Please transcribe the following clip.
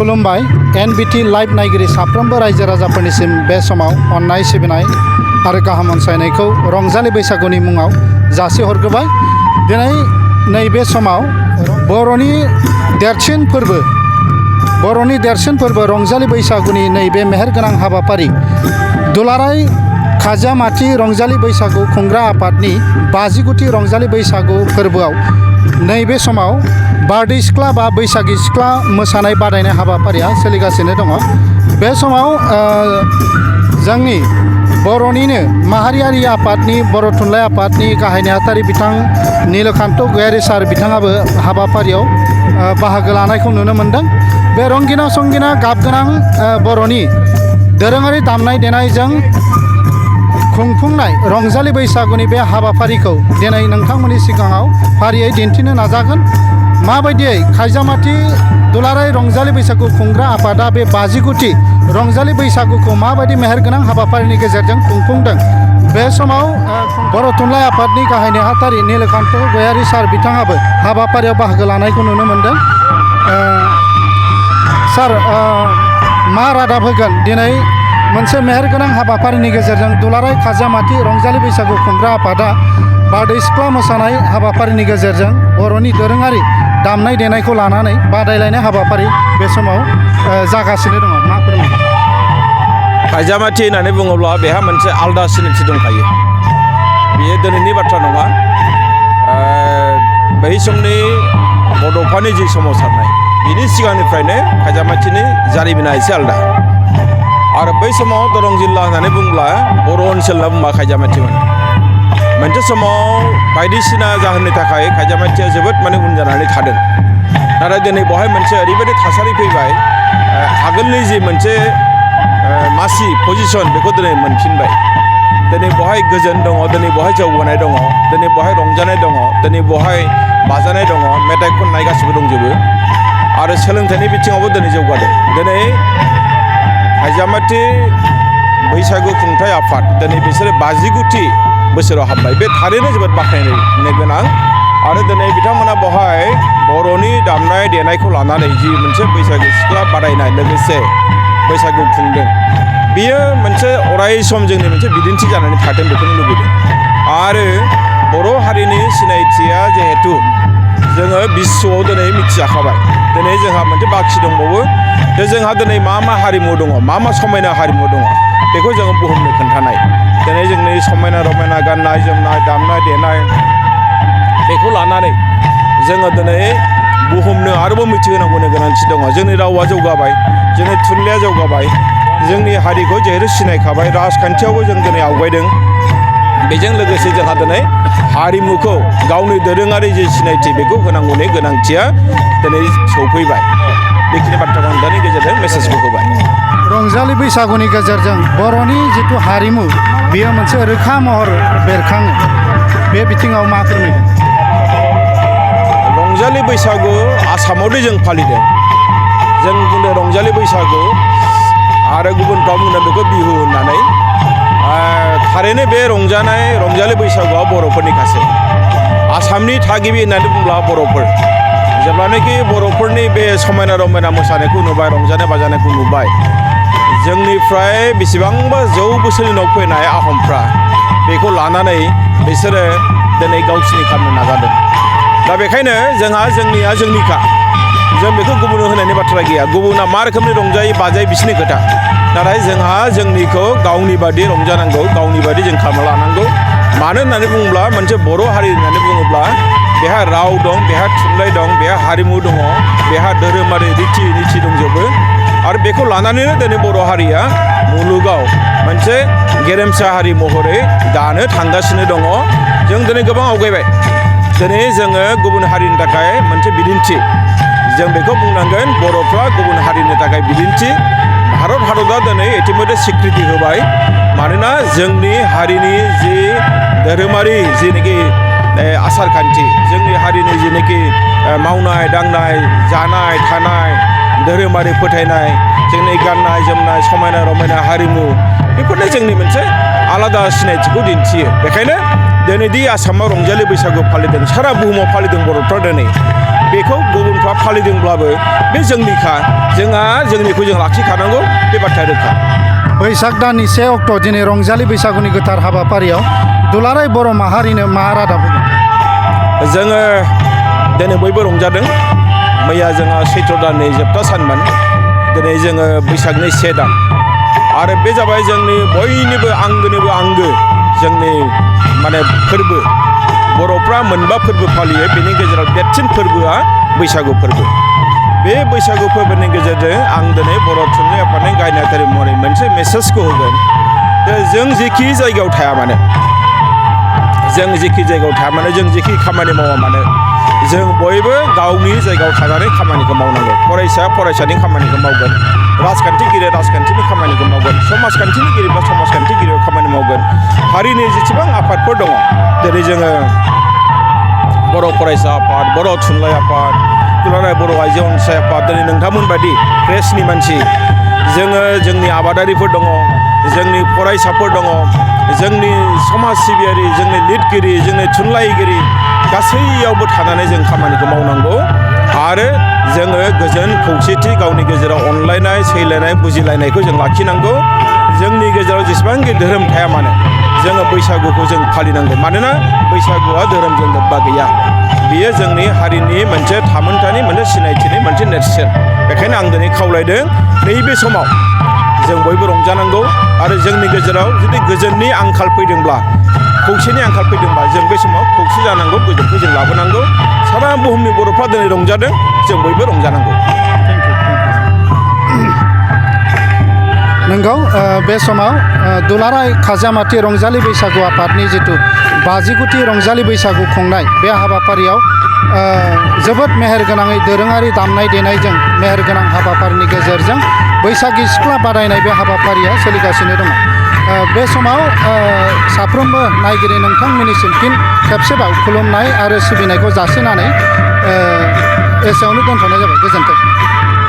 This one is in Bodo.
खुलुमबाय एनबिटि लाइभ नायगिरि साफ्रोमबो रायजो राजाफोरनिसिम बे समाव अननाय सिबिनाय आरो गाहाम अनसायनायखौ रंजालि बैसागुनि मुङाव जासिहरग्रोबाय। दिनै नैबे समाव बर'नि देरसिन फोरबो रंजालि बैसागुनि नैबे मेहेरगोनां हाबाफारि दुलाराय खाजियामाथि रंजालि बैसागु खुंग्रा आफादनि 50गुथि रंजालि बैसागु फोरबोआव नैबे समाव बारदै सिख्ला बा बैसागि सिख्ला मोसानाय बादायनाय हाबाफारिया सोलिगासिनो दङ। बे समाव जोंनि बर'निनो माहारियारि आफादनि बर' थुनलाइ आफादनि गाहाय नेहाथारि बिथां नीलकान्त गयारी सार बिथाङाबो हाबाफारियाव बाहागो लानायखौ नुनो मोन्दों। बे रंगिना संगिना गाबगोनां बर'नि दोरोङारि दामनाय देनायजों खुंफुंनाय रंजालि बैसागुनि बे हाबाफारिखौ दिनै नोंथांमोननि सिगाङाव फारियै दिन्थिनो नाजागोन। माबायदियै खाजियामाथि दुलाराय रंजालि बैसागु खुंग्रा आफादा बे 50गुथि रंजालि बैसागुखौ माबायदि मेहेरगोनां हाबाफारिनि गेजेरजों खुंफुंदों। बे समाव बर' थुनलाइ आफादनि गाहाय नेहाथारि नीलकान्त गयारी सार बिथाङाबो हाबाफारियाव बाहागो लानायखौ नुनो मोन्दों। सार मा रादाब होगोन दिनै मोनसे मेहेरगोनां हाबाफारिनि गेजेरजों दुलाराय खाजियामाथि रंजालि बैसागु खुंग्रा आफादा बारदै सिख्ला मोसानाय हाबाफारिनि गेजेरजों बर'नि दोरोङारि दामनाय देनायखौ लानानै बादायलायनाय हाबाफारि बे समाव जागासिनो दङ। मा फोरमायगोन? खाजियामाथि होननानै बुङोब्ला बेहा मोनसे आलादा सिनायथि दंखायो। बेयो दिनैनि बाथ्रा नङा। बै समनि बड'फानि जि सोमावसारनाय बिनि सिगांनिफ्रायनो खाजियामाथिनि जारिमिना एसे आलादा। आरो बै समाव दरं जिल्ला होननानै बुंब्ला बर' ओनसोल होनना बुंबा खाजियामाथिमोन। मोनसे समाव बायदिसिना जाहोननि थाखाय खाजियामाथिया जोबोद उन जानानै थादों। नाथाय दिनै बेवहाय मोनसे ओरैबायदि थासारि फैबाय, आगोलनि जि मोनसे मासि पजिसन बेखौ दिनै मोनफिनबाय। दिनै बेवहाय गोजोन दङ, दिनै बेवहाय जौगानाय दङ, दिनै बेवहाय रंजानाय दङ, दिनै बेवहाय बाजानाय दङ, मेथाइ खननाय गासिबो दंजोबो। आरो सोलोंथाइनि बिथिङावबो दिनै जौगादों। दिनै खाजियामाथि बैसागु खुंथाय आफाद दिनै बिसोरो 50गुथि बोसोराव हाबबाय। बे थारैनो जोबोद बाख्नायनो गोनां। आरो दिनै बिथांमोना बेवहाय बर'नि दामनाय देनायखौ लानानै जि मोनसे बैसागु सिख्ला बादायनाय लोगोसे बैसागु खुंदों, बियो मोनसे अराय सम जोंनि मोनसे बिदिन्थि जानानै थाथों बेखौनो लुबैदों। आरो बर' हारिनि सिनायथिया जिहेथु जोङो बिश्वआव दिनै मिथिजाखाबाय। दिनै जोंहा मोनसे बाखि दंबावो जे जोंहा दिनै मा हारिमु दङ, मा समायना हारिमु दङ बेखौ जोङो बुहुमनो खोन्थानाय। दिनै जोंनि समायना रमायना गाननाय जोमनाय दामनाय देनाय बेखौ लानानै जोङो दिनै बुहुमनो आरोबाव मिथिहोनांगौनि गोनांथि दङ। जोंनि रावा जौगाबाय, जोंनि थुनलाइया जौगाबाय, जोंनि हारिखौ जिहेतु सिनायखाबाय, राजखान्थियावबो जों दिनै आवगायदों। बेजों लोगोसे जोंहा दिनै हारिमुखौ गावनि दोरोङारि जे सिनायथि बेखौ होनांगौनि गोनांथिया दिनै सौफैबाय। बेखिनि बाथ्राखौ आं दानि गेजेरजों मेसेजखौ होबाय। रंजालि बैसागुनि गेजेरजों बर'नि जिथु हारिमु बेयो मोनसे रोखा महर बेरखाङो। बे बिथिङाव मा फोरमायगोन? रंजालि बैसागु आसामावदि जों फालिदों, जों बुंदों रंजालि बैसागु आरो गुबुनफ्रा बुंदों बेखौ बिहु होननानै। थारैनो बे रंजालि बैसागुआ बर'फोरनिखासो। आसामनि थागिबि होननानै बुंब्ला बर'फोर। जेब्लानाखि बर'फोरनि बे समायना रमायना मोसानायखौ नुबाय, रंजानाय बाजानायखौ नुबाय, जोंनिफ्राय बेसेबांबा 100 बोसोरनि उनाव फैनाय आहमफ्रा बेखौ लानानै बिसोरो दिनै गावसिनि खालामनो नाजादों। दा बेखायनो जोंनिया जोंनिखा। जों बेखौ गुबुननो होनायनि बाथ्रा गैया। गुबुना मा रोखोमनि रंजायो बाजायो बिसोरनि खोथा। नाथाय जोंहा जोंनिखौ गावनि बादि रंजानांगौ, गावनि बादि जों खालामना लानांगौ। मानो होननानै बुङोब्ला मोनसे बर' हारि होननानै बुङोब्ला बेहा राव दं, बेहा थुनलाइ दं, बेहा हारिमु दङ, बेहा धोरोमारि रिथि निथि दंजोबो। आरो बेखौ लानानैनो दिनै बर' हारिया मुलुगाव मोनसे गेरेमसा हारि महरै दानो थांगासिनो दङ। जों दिनै गोबां आवगायबाय। दिनै जोङो गुबुन हारिनि थाखाय मोनसे बिदिन्थि। जों बेखौ बुंनांगोन बर'फ्रा गुबुन हारिनि थाखाय बिदिन्थि। भारत हादरा दिनै इतिमध्य स्वीकृति होबाय। मानोना जोंनि हारिनि जि धोरोमारि जिनोखि आसार खान्थि, जोंनि हारिनि जिनोखि मावनाय दांनाय जानाय थानाय धोरोमारि फोथायनाय, जोंनि गाननाय जोमनाय समायना रमायना हारिमु, बेफोरनो जोंनि मोनसे आलादा सिनायथिखौ दिन्थियो। बेखायनो दिनैदि आसामाव रंजालि बैसागु फालिदों, सारा बुहुमाव फालिदों बर'फ्रा दिनै। बेखौ गुबुनफ्रा फालिदोंब्लाबो बे जोंनिखा जोंहा जोंनिखौ जों लाखिखानांगौ बे बाथ्राया रोखा। बैसाग दाननि 1 अक्ट' दिनै रंजालि बैसागुनि गोथार हाबाफारियाव दुलाराय बर' माहारिनो मा रादाब होगोन? जोङो दिनै बयबो रंजादों। मैया जोंहा सैत्र दाननि जोबथा सानमोन, दिनै जोङो बैसागनि 1 दान आरो बे जाबाय जोंनि बयनिबो आंगो जोंनि माने फोरबो। बर'फ्रा मोनबा फोरबो फालियो, बेनि गेजेराव देरसिन फोरबोआ बैसागु फोरबो। बे बैसागु फोरबोनि गेजेरजों आं दिनै बर' थुनलाइ आफादनि गाहाय नेहाथारि महरै मोनसे मेसेजखौ होगोन जे जों जेखि जायगायाव थाया मानो, जों जेखि खामानि मावा मानो, जों बयबो गावनि जायगायाव थानानै खामानिखौ मावनांगौ। फरायसानि खामानिखौ मावगोन, राजखान्थिगिरिया राजखान्थिनि खामानिखौ मावगोन, समाजखान्थिगिरिफ्रा समाजखान्थिगिरियाव खामानि मावगोन। हारिनि जेसेबां आफादफोर दङ, जेरै जोङो बर' फरायसा आफाद, बर' थुनलाइ आफाद, दुलाराय बर' आइजो अनसाय आफाद, दिनै नोंथांमोनबायदि प्रेसनि मानसि, जोंनि आबादारिफोर दङ, जोंनि फरायसाफोर दङ, जोंनि समाज सिबियारि, जोंनि लिरगिरि, जोंनि थुनलाइगिरि, गासैयावबो थानानै जों खामानिखौ मावनांगौ आरो जोङो गोजोन खौसेथि गावनि गेजेराव अनलायनाय, सैलायनाय, बुजिलायनायखौ जों लाखिनांगौ। जोंनि गेजेराव जेसेबांखि धोरोम थाया मानो जोङो बैसागुखौ जों फालिनांगौ। मानोना बैसागुआ धोरोमजों लोब्बा गैया, बियो जोंनि हारिनि मोनसे थामोनथानि मोनसे सिनायथिनि मोनसे नेरसोन। बेखायनो आं दिनै खावलायदों नैबे समाव जों बयबो रंजानांगौ आरो जोंनि गेजेराव जुदि गोजोननि आंखाल फैदोंब्ला, खौसेनि आंखाल फैदोंब्ला जों बे समाव खौसे जानांगौ, गोजोनखौ जों लाबोनांगौ। सारा बुहुमनि बर'फ्रा दिनै रंजादों, जों बयबो रंजानांगौ। नोंगौ, बे समाव दुलाराय खाजियामाटि रंजालि बैसागु आफादनि जिथु 50 रंजालि बैसागु खुंनाय बे हाबाफारियाव जोबोद मेहेरगोनाङै दोरोङारि दामनाय देनायजों मेहेरगोनां हाबाफारिनि गेजेरजों बैसागि सिख्ला बादायनाय बे हाबाफारिया सोलिगासिनो दङ। बे समाव साफ्रोमबो नायगिरि नोंथांमोननिसिम फिन खेबसेबाव खुलुमनाय आरो सिबिनायखौ जासिनानै एसेयावनो दोनथ'नाय जाबाय। गोजोन्थों।